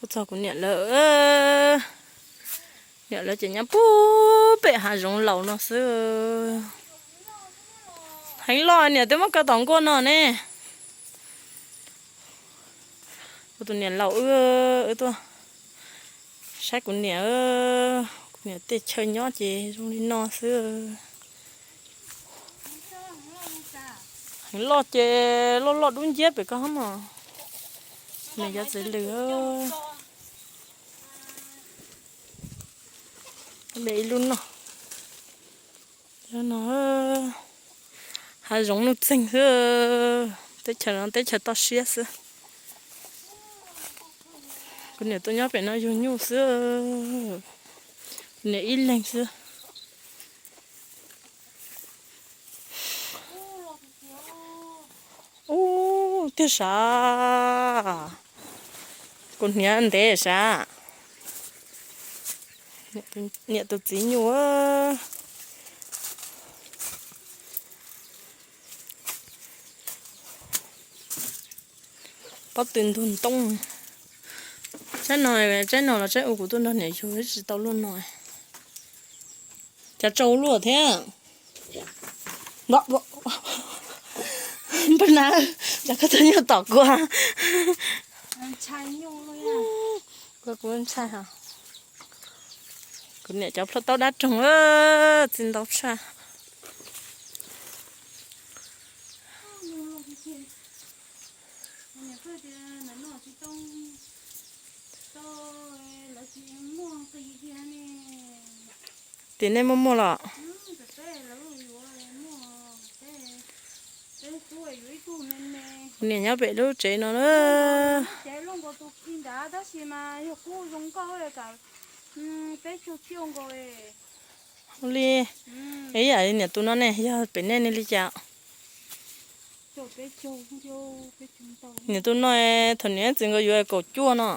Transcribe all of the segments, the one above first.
Txog kuv niam lawv, niam lawv ces nyob pub pem hav zoov laus no xwb. Heev loj, niam twb muab kaw tom nkuaj no ne. Kuv tus niam laus wb, wb tuaj saib kuv niam, kuv niam tej chaw nyob ces zoo li no xwb. Heev loj ces loj loj dub nciab pem ko mog. Niam cov txiv lws, de ib lub no. No, hav zoov nuj txeeg xwb, teb chaws no teb chaws toj siab xwb. Kuv niam tuaj nyob pem no yug nyuj xwb, kuv niam ib leeg xwb. Ub, tiag sav, kuv hniav ntev sav. Niam tus txiv nyuj, pob tw ntug ntoo. Tsaib no, tsaib no los tsaib u, kuv tuaj nrog niam yug tsis tau luaj no. Cas tsau luaj thiab. Npawg na, cas koj tuaj nyuj tom kuv? Kuv, kuv ntshai. Kuv niam cov plhaub taub dab roog txi ntau tshaj. Tim nej muaj muaj los? Kuv niam nyob pem lub tsev no na. Li, ib yam niam tus no ne, yog pem nej ne li cas? Niam tus no thaum niam txiv nkawd yuav kaum cuaj no,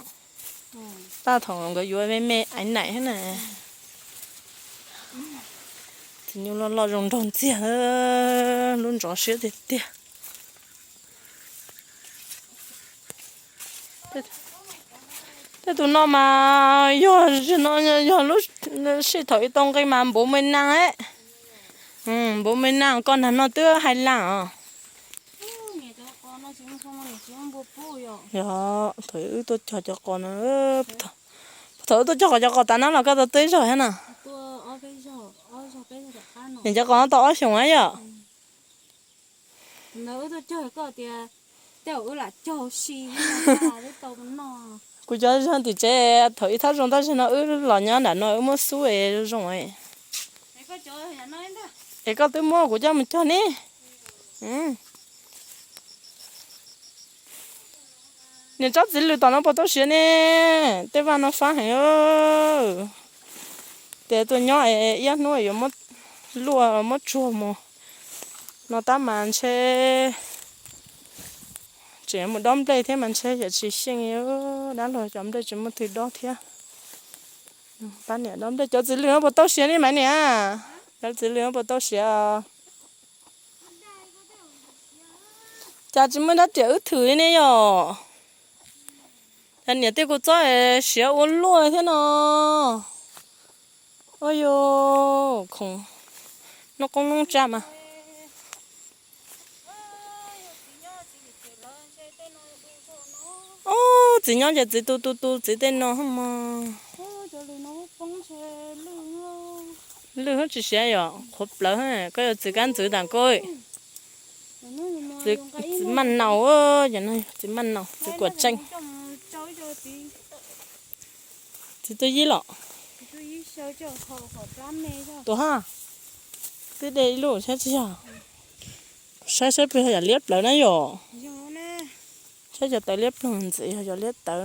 tab thaum nkawd yuav me me aiv naim thiab na. Txiv nyuj loj loj zoo nraug ntxiag, lub ntsov siab tiag tiag. Tej tus no mas yog, yog lub sij thaum ib tau nqi mas npuv me nas, npuv me nas koj nag no twb hais las os. Yog thaum wb tuaj cog cov qos no, thaum wb tuaj cog qos cov qos tas no los koj tau twb zog thiab na. Niam cov qos no tau ob xyoos na yom. Kuv cov zog tim tsev thaum ib thaj zoo tab sis no wb los nyob nram no wb muab xub es zoo zoo. Es koj twb muab kuv coj mus cog ne. Niam tsob txiv lws tom no puas tau siav ne? Tej vaj no fab heev. Ces tuaj nyob ib hnub yuav muab luaj muab tsuag mus. No tab mas ntshe tseem mus dob nplej thiab mas ntshe yam tsis xyeej, dab laug cov nplej tsis muaj twg dob thiab. Pab niam dob nplej. Cov txiv lws no puas tau siav ne Maiv niam? Cov txiv lws no puas tau siav? Cas tsis muaj dab riam wb thwm li ne yom? Cas niam tej kua txob siav ua luaj thiab no. Ua yuv, khoom noob qoob noob tsav mas. Ub, txiv nyob ces txiv tu tu tu txiv tej no mog. Lwj tsis siav yom, qhuav plawv. Koj yuav txiv kab ntxwv tas koj. Txiv maj naus, txiv maj naus, txiv kuam tseej. Txiv tuaj yib los? Tus hab, twb de ib lub thiab tsis yog? Saib saib puas yog yam liab plawv na yom. Saib cov tawv liab ploog ntxiv yog cov liab tawv.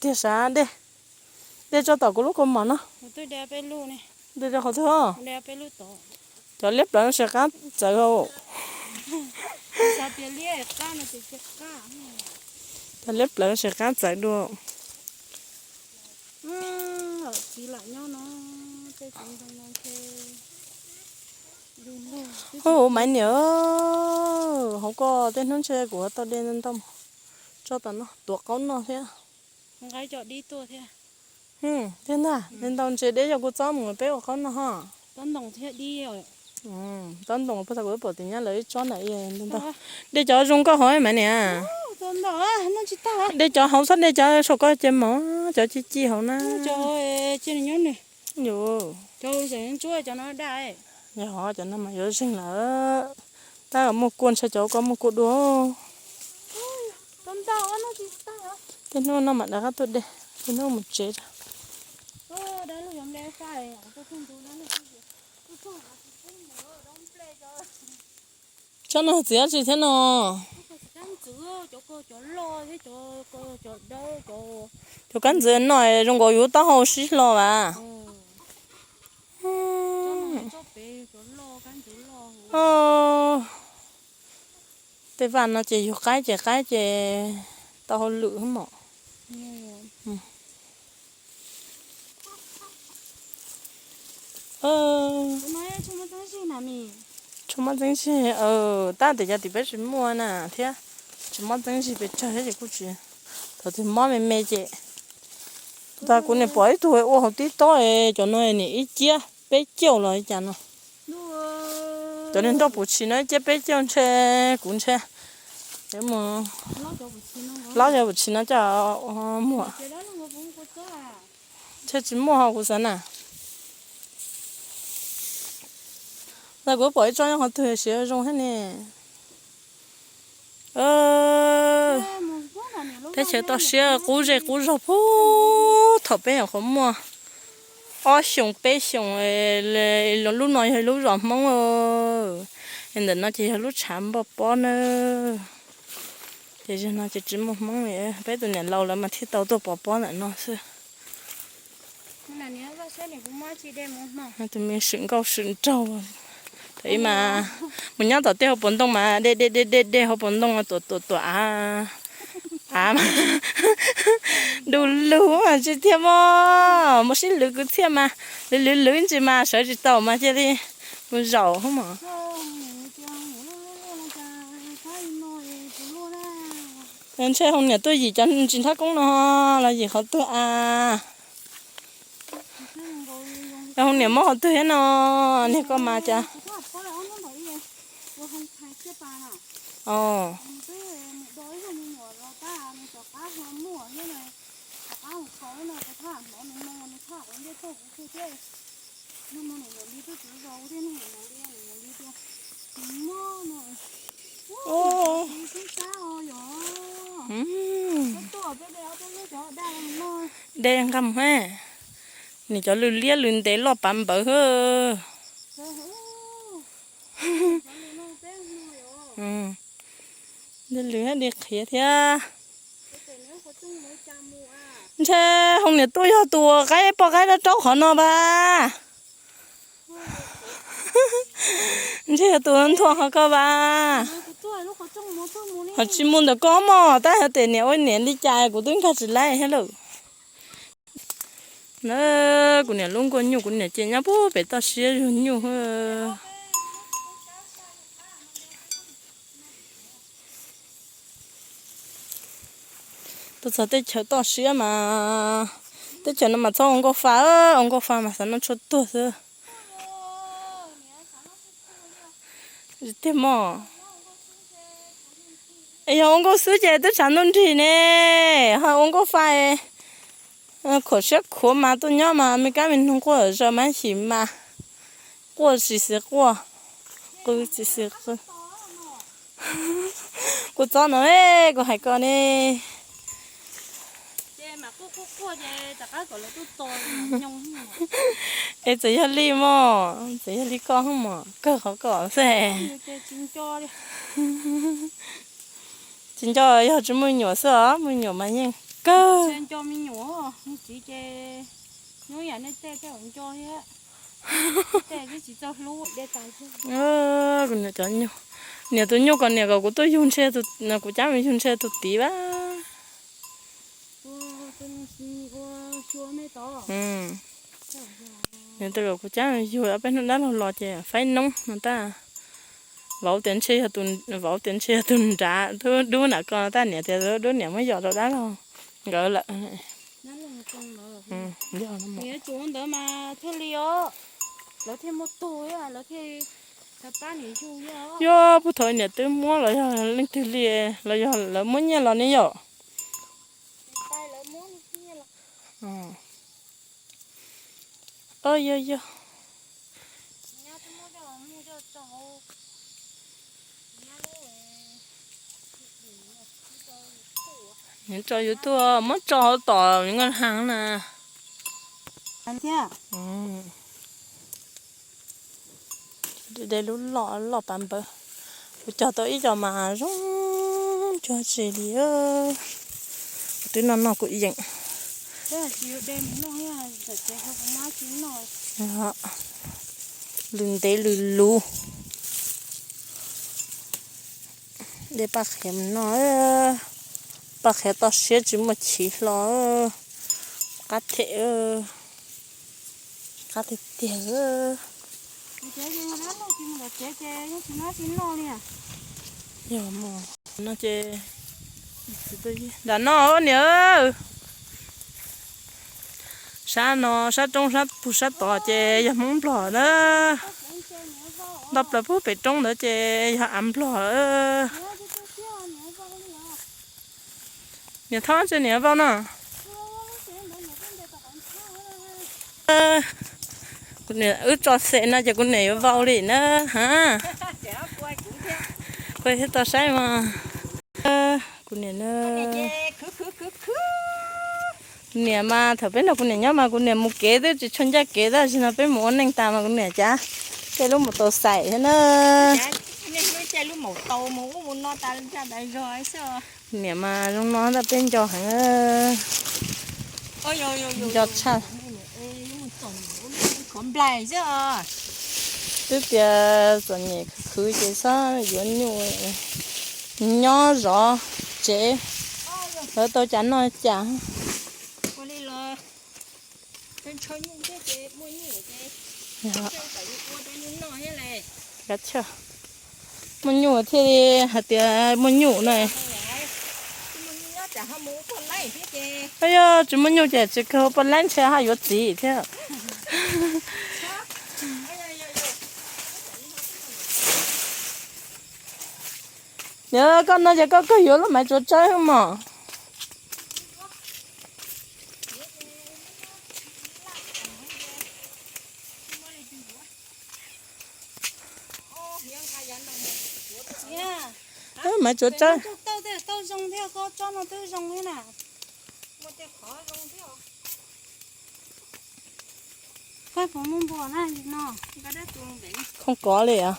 Tiag sav, de, de tso tom kuv lub kaus mom no. De rau qhov twg? Cov liab plawv no tsis qab txawv. Cov liab plawv no tsis qab txawv dua. Ub, Maiv niam, hauv koj tej hnub ntshe kuv tau de ntau ntau. Tso tom no tuav qaub noj thiab. Thiab ntag, ntau ntsis deb yog kuv txob mus peb ua qaub noj ho. Txob ntoo pag tag kuv pom tias nyab lawv ib tsob ntawm ntau. Dej cov zoo nkauj hauv mas niam. Dej cov hauv txhob dej cov saum koj ces mov cov ci ci hauv na. Yog, cov no mas yuav zeeg lawm. Tab muaj kua ntshe cov ko muaj kua dua. Tej hnub no mam rov qab tuaj de, tej hnub mus tsev. Tsob no txiv dab tsi thiab no? Cov kab ntxwv no zoo nkaus yus taub hau sib hlo vas. Tej vaj no ces yus qaib ces qaib ces tau hauj lwm mom. Tsis mob txeeb zig, tab tias cov tim peb tsis muaj na thiab, tsis mob txeeb zig pes tsawg thiab ces kuj tsis, thaum twg mob me me ces. Ntawd kuv niam pom ib tug ua hauv tib tob, cov no niam ib ciab peb caug los li cas no. Cov niag nroj puv tshis no ib ciab peb caug ntshe, kuv ntshe, mus, laub cov puv tshis no coj muag. Ntshe tsis muaj ho kuv xav na. Ntawd kuv pom ib tsob nyob qhov twg siav zoo thiab ne. Teb chaws toj siab qub zej qub zog puag thaum peb nyuam qhuav muaj ob xyoos peb xyoos, lub no yog lub zos Hmoob, ntawm no ces yog lub tshav npoj pob na. Ces zaum no ces tsis muaj Hmoob li, peb tus niam laus lawv mas thiaj tau tuaj pov pob ntawm no xwb. Tus me swm nkauj swm nraug, thaum ub mas mus nyob tom tej hauv paus ntoo mas de de de de de hauv paus ntoo tuam tuam tuam av, av mas du lug mas tsis thiaj muaj, muaj sib lwv kwv txhiaj mas lwv lwv lwv ntsis mas sawv tsis tau mas cia li mus zaum hauv mas. Ntshe hoo niam tuaj yim cov ntsis nthab koob no los yim qhov twg a? Hoo niam muab qhov twg thiab no, niag koj mas cas. De nqa mus, niam cov lwg liab lwg ntev loj pav npawv. De lwg di qhiav thiab. Ntshe hoo niam tuaj yog tus uas qaib poj qaib dab raub qhov no vas. Ntshe yog tus nthua qhov ko vas. Ho tsis mus ntawm koj mog, tab yog tias niam ua niam li cas kuv twb nkag tsis laib thiab lawm. Na, kuv niam lub nkuaj nyuj, kuv niam ces nyob pub pem toj siab zug nyuj. Tuaj txog teb chaws toj siab mas, teb chaws no mas txhob ua nkauj fa, ua nkauj fa mas xav noj tshuaj tuag xwb. Tiag mog. Es yog ua nkauj xwb ces twb tshav ntuj nrig ne, ho ua nkauj fa, khuam siab khuav mas tuaj nyob mas me kab me noog quaj zom zaws mas xyim mas, quaj tsis xis quaj, qw tsis xis qw. Kuv txob no, kuv hais koj ne. Es txawm yog li mog, txawm yog li koj mog, kawg qhov koj xwb. Tsis nco yog tsis muaj me nyuam xwb os, muaj me nyuam mas yeej kawg. Niam tus nyuj, niam tus nyuj kom niam kom kuv tuaj yug ntshe, kuv cab mus yug ntshe tus tid vas. Niam tus kom kuv cab mus yug peb hnub dab laug los ces faib noob no tab. Vauv tias ntshe yog tus, vauv tias ntshe yog tus nrad, dub dub nram ko, tab niam tias dub niam muab yos rau dab laug nkawd lawm. Ntawd mas thiaj li os, lawv thiaj muaj tug, lawv thiaj, yog puag thaum niam twb muab los yog leej twg li, los yog lawv muab nyiaj los ne yom? Yog yog. Nws tso yus tuaj muab tso hauv tom nws nkoj hav na. De lub loj loj pab npawg. Kuv cog tau ib co mas zoo cuag tsis li. Kuv twb noj noj kuv yeem. Lws ntev lws luv. De paj qhiav mus noj, paj qhiav toj siab tsis muaj chiv hlo. Qab them, qab tiag tiag. Yog no ces, nram no niam. Sab no sab roob sab puag sab tod ces yog Hmoob Nplog na. Nto plaws puag pem roob ntawd ces yog av Nplog. Niam thob tse niam vau no. Kuv niam wb tso xem no ces kuv niam yuav vau li na. Ha, kuv thiaj tau saib mas. Kuv niam, niam mas thaum peb nrog kuv niam nyob mas kuv niam mus kev twb tsis tshua ncaj kev, tab sis no peb mus ua neej tas mas kuv niam cav tej lub mus tau xaim thiab na. Niam mas zoo no tab peb nco heev, nco tshaj. Twb tias txom nyem khwv ces txhob yuav nyuj, nyob zov tsev, lawv tau cas noj cas. Muaj nyuj thiaj li hais tias muaj nyuj na. Yog tsis muaj nyuj ces tsis kawg ua poj laib ntshe haj yuav txiv thiab. Yog koj no ces koj kawg yuav lub maiv tsuav tsawb mos. Maiv tsuav tsawb. Khooj kov li os.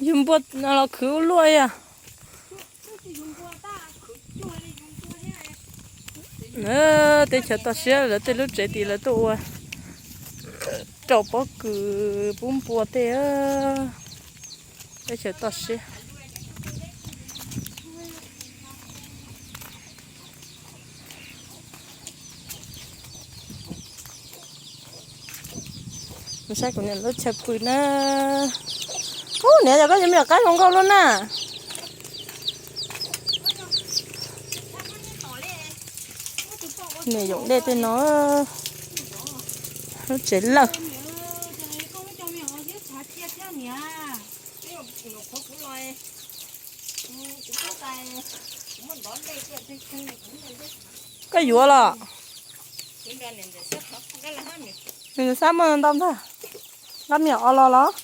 Yug npua los khwv ua luaj yog. Teb chaws toj siab lawv tej lub tsev tid lawv tuaj ua rau pob kws pub npua tej. Teb chaws toj siab. Saib kuv niam lub chaw pw na. Ub, niam, yog koj yuav me nyuam qaib zoo nkauj luaj na. Niam yoom dej tej no, lub tsev lawj. Koj yuav los? Nws xab muaj ntau ntag. Nqa me nyuam os los los.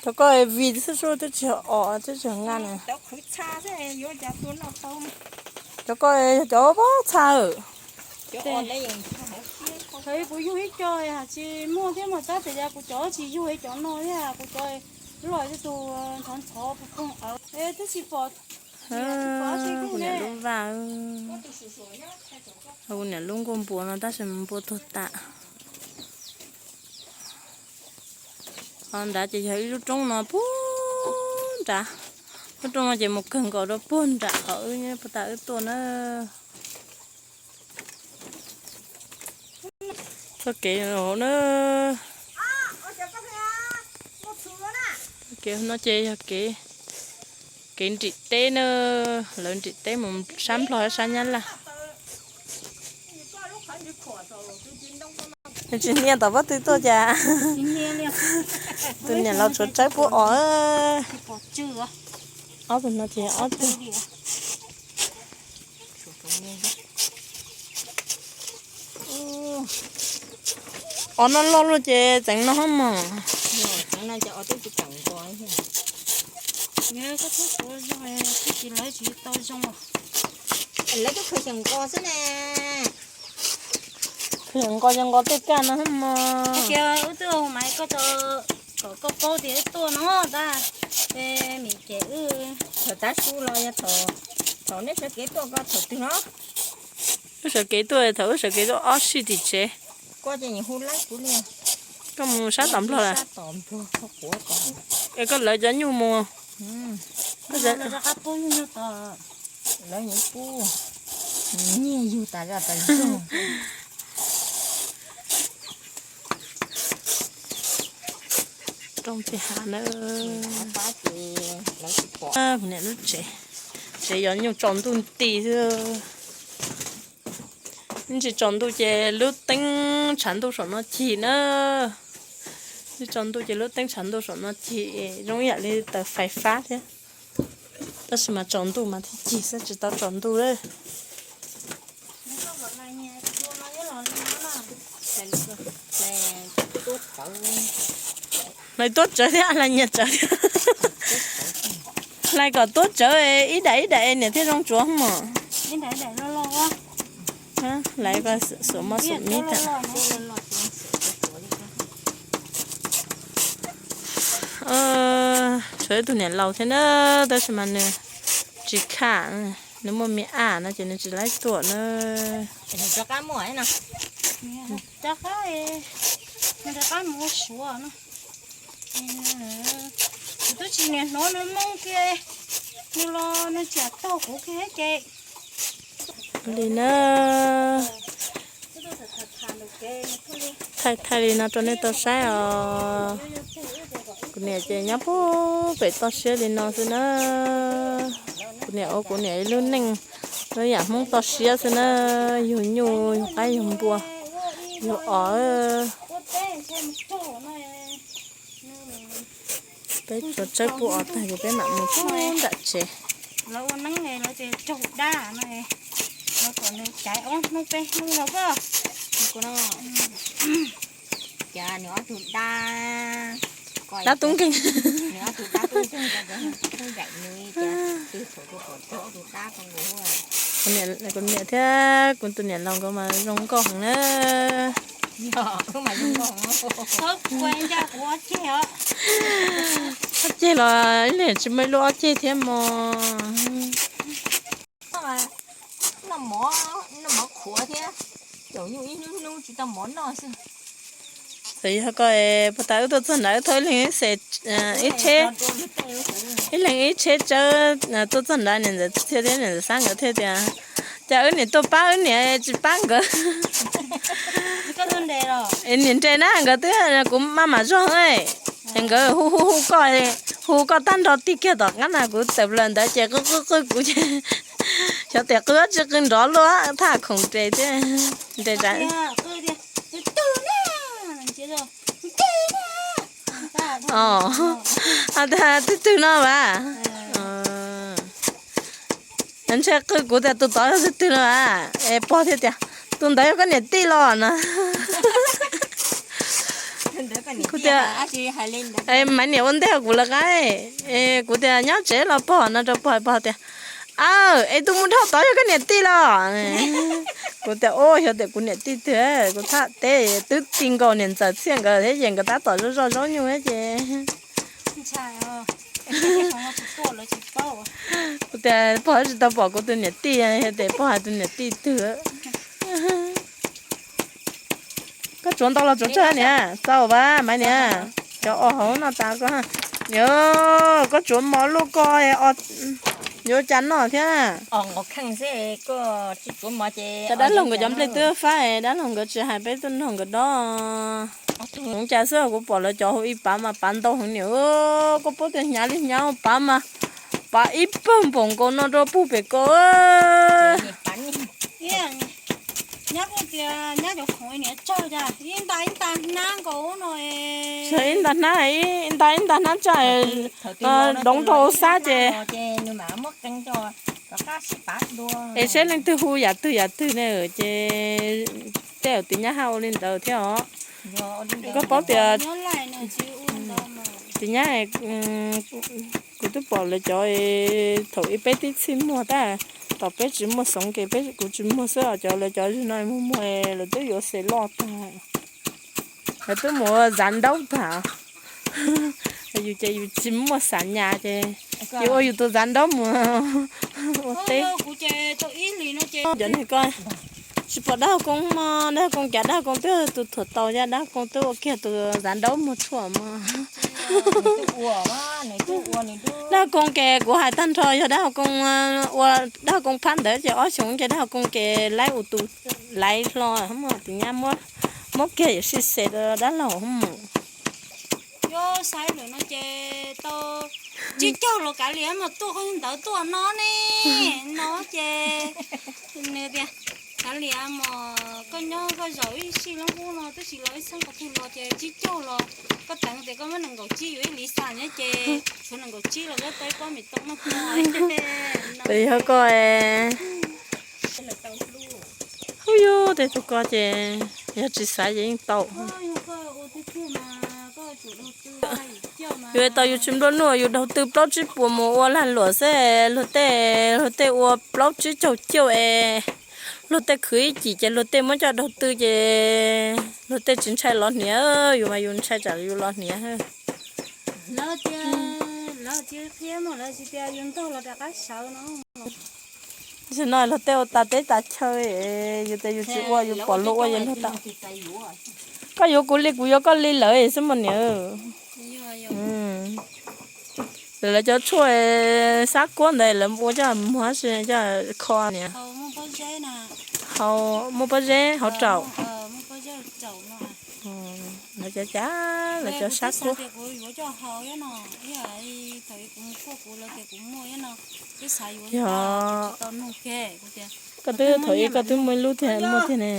Cov koj vij xwb xwb twb tsis os twb tsis nqa na. Cov koj yog cov pob txha. Kuv yug ib co hais tsis muaj thiab mas tab tias kuv cov tsis yug cov no thiab kuv cov Kuv niam lub vaj, kuv niam lub nkuaj npua no tab sis npua tuag tas. Ho nrad ces yog ib lub roob no puag nrad. Lub roob no ces mus kawg nkaus rau puag nram qhov wb nyob puag ta wb tuaj na. Txoj kev na, kev no ces yog kev, kev nrim teb na, lawv nrim teb mus sab Nplog sab Nyab Laj. Nws tsis hnia tom pob tw tuaj cas. Tus niam laus tshuav tsawb pub os. Ob tug no ces ob tug. Os no loj luaj ces tseev no hab mog. Lawv twb khaws xyeem nqos xwb ne. Khaws xyeem nqos ces nqos tej kaj no hab mog. Wb twb mas koj tau, kom koj paub tias wb tuaj no tab, ces mim ces wb thaum tav su los yog thaum neb sawv kev tuaj ko thaum twg no. Wb sawv kev tuaj, thaum wb sawv kev tuaj ob sij tim tsev. Koj ces hu laib kuv li. Koj mus sab tom Nplog lawm. Es koj lawv cov nyuj mus. Lawv nyiaj yug tas zog tas zog. Rooj tej hav na. Kuv niam lub tsev, tsev yuav nyuj tsaus ntuj nti xwb. Tsis tsaus ntuj ces lub teeb tshav ntuj saum no cig na. Tsis tsaus ntuj ces lub teeb tshav ntuj saum no cig zoo ib yam li taws fais fab thiab. Tab sis mas tsaus ntuj mas thiaj cig xwb, tsis tau tsaus ntuj lawm. Hlais tuab tsawv thiab hlais nyias tsawv thiab. Hlais kom tuab tsawv ib daim ib daim niam thiaj zoo tsuav mog. Hlais kom xuam mos xuam miv tag. Tshuav ib tug niam laus thiab na, tab sis mas nws tsis kham, nws muaj me ab no ces nws tsis laib tuaj na. Rov qab mus ua Suav no. Kuv twb tsis niam hnov nws moo kiag, nws los nws tseem taug kuv kiag ces. Li na, thaij thaij li no rau nej tau saib os. Kuv niam ces nyob puag pem toj siab li no xwb na. Kuv niam ua kuv niam ib lub neej lub yam Hmoob toj siab xwb na, yug nyuj, yug qaib, yug npua, yug os. Peb tsuav tsawb pub os tag ces peb mam mus nram tsev. Lawv ua neeb lawv tias raug dab no, lawv kom nws caiv ob hnub peb hnub no koj. Cas nws ob tug dab, dab tub nkeeg, nws ob tug dab tub nkeeg, nws tias twg thaum rau kom raug ob tug dab ko nkaus. Kuv niam thiab kuv tus niam laus nkawd mas zoo nkauj heev na. Ob ceg los ib leeg tsis muaj ib lub ob ceg thiab mog. Noj mov qhuav thiab, caum nyuj ib hnub hnub tsis tau mov noj xwb. Txawm yog koj puag ta wb tuaj txog nrad wb thauj ib leeg ib xees, ib tsheb, ib leeg ib tsheb tsawb tuaj txog nrad niam ntxawm Txhiaj thiab niam ntxawm Xab nkawd thiaj tias, cas wb niam tuaj pab wb niam tsis pab nkawd. Niam nres na nkawd twb, kuv maj mam zog, es nkawd hu hu hu koj, hu koj tag nrho tig kiag tom qab na kuv tawm plaws ntawd ces qw qw qw kuv ces xyov tias qw tsis qw nrov luaj thaj khoom nres thiab. Nres twg twg no vas. Ntshe qw kuv tias tus tod yog twg twg no vas, es pog thiaj tias tus ntawd yog koj niam tij los no. Kuv tias, Maiv niam ua ntej kuv lawv qab, es kuv tias nyob tsev los pog no rau pog, pog tias, aw, es tus mus dhau tod yog koj niam tij los? Kuv tias, u, xyov tias kuv niam tij twg, kuv thaj teb twb ti nkaus niam ntxawm Txhiaj nkawd thiab ces nkawd tab tom zoj zoj zaub nyuj thiab ces Kuv tias pog tsis tau pom kuv tus niam tij, yog tias pog hais tus niam tij twg. Koj tsuav ntau los tsuav tsawg niam? Txaus vas Maiv niam, cov os hauv no tas koj. Niam, koj tsuav mov luaj koj yuav ua cas noj thiab? Dab laug nkawd cov nplej twb fab, dab laug nkawd tsis hais peb tuaj nrog nkawd dob. Hmoov cas xwb kuv pom lawv cov hu ib pav mas pav ntau heev niam. Koj paub tias hnyav li hnyav pav mas pav ib pawg npaum nkaus no rau puag pem ko. Nyab kuj tias nyab cov khoom niam tsawg cas ib nta ib nta hnab nkaus no. Ib nta hnab, ib nta ib nta hnab tsaj doov rau sab ces. Es saib leej twg hu yam twg yam twg ne ces tej zaum tus nyab haj ua li ntawd thiab os. Koj paub tias tus nyab, kuv twb pom lawv cov thaum ub peb tib txhij muag tab tom peb tsis muaj xoov ces peb, kuv tsis muag xwb os, cov lawv cov zig no muag muag lawv twb yuav xes loj tag, lawv twb mus ua zav ntaub tag. Yus ces yus tsis muaj xav nyas ces yus ua yus tus zav ntaub mus ua teb. Cov niag ko tsis pom dab Hauv Koob mog, dab Hauv Koob cas dab Hauv Koob twb tus thuam tau, cas dab Hauv Koob twb ua kiag tus zav ntaub muag tshuaj mog. Dab Hauv Koob ces kuv hais tag nrho yog dab Hauv Koob ua, dab Hauv Koob phab ntawd ces ob xyoos ces dab Hauv Koob ces laib ua tus laiv hlo, tus nyab muab kiag yuav sib xes rau dab laug. Yuav saib lawm no ces tau tsib caug los kav liam mas tuaj qhov ntawd tuaj no ne, no ces nws tias kav liam mas koj nyob koj zaum ib sij lub qub no twb tsis los ib txheeb qhov twg los ces tsib caug los koj teev tias koj muab nees nkaum tsib yuav ib li xas nyob ces tshuav nees nkaum tsib los koj tau ib pob me too no. Yog koj, hu yus tej tug ko ces yog tsis xav ces yeej tau. Yus tau yus tsis nplua nuj, yus daug tw plaub tsib puas mus ua lag luam xwb, luag tej, luag tej ua plaub tsib caug ciuj es luag tej khwv ib cim ces luag tej muab coj daug tw ces luag tej tsis ntshai los hniav, yus mas yus ntshai tsam yus los hniav. Tam sim no luag tej ua tas teb tas chaw, yus tias yus tsis ua yus pom luag ua yus luag tas. Koj yuav kuv li kuv yuav koj li lawm xwb mas niam. Lawv cov tshuaj sab kuab ntawd lawv ua coj muag, coj kho niam. Muaj pob zeb hauv raum. Lawv cov cas, lawv cov sab kuab. Yog koj twb thaum ub koj twb muaj ib lub thiab muaj tiag ne.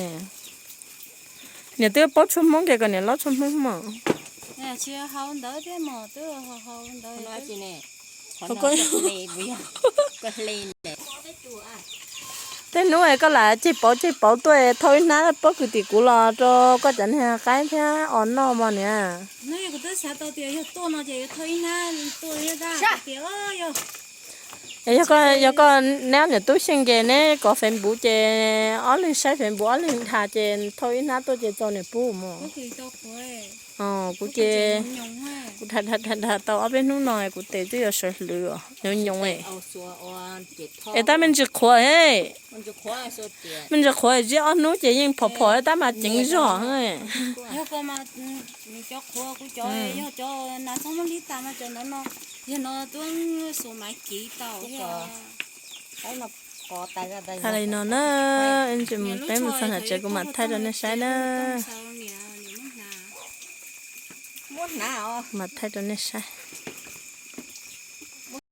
Niam twb paub tshuaj Hmoob ces kom niam lob tshuaj Hmoob mog. Tej hnub es koj lam ceg pauv ceg pauv tuaj thauj ib hnab pob kws tim kuv los rau koj cov niag qaib thiab os noj mog niam. Yog koj neb ob niam tub xyeej ces neb kov Facebook ces ob leeg saib Facebook ob leeg dhas ces thauj ib hnab tuaj ces txo niam pub mog. Kuv ces kuv dhas dhas dhas dhas tau ob peb hnub no kuv tes twb yuav sawv hlwv os, nyoos nyoos. Es tab me ntsis qhuav, me ntsis qhuav zib ob hnub ces yeej phom phom tab mas ceev zog. Hais li no na, peb mus txog nram tsev kuv mam thaij rau nej saib na. Mam thaij rau nej saib.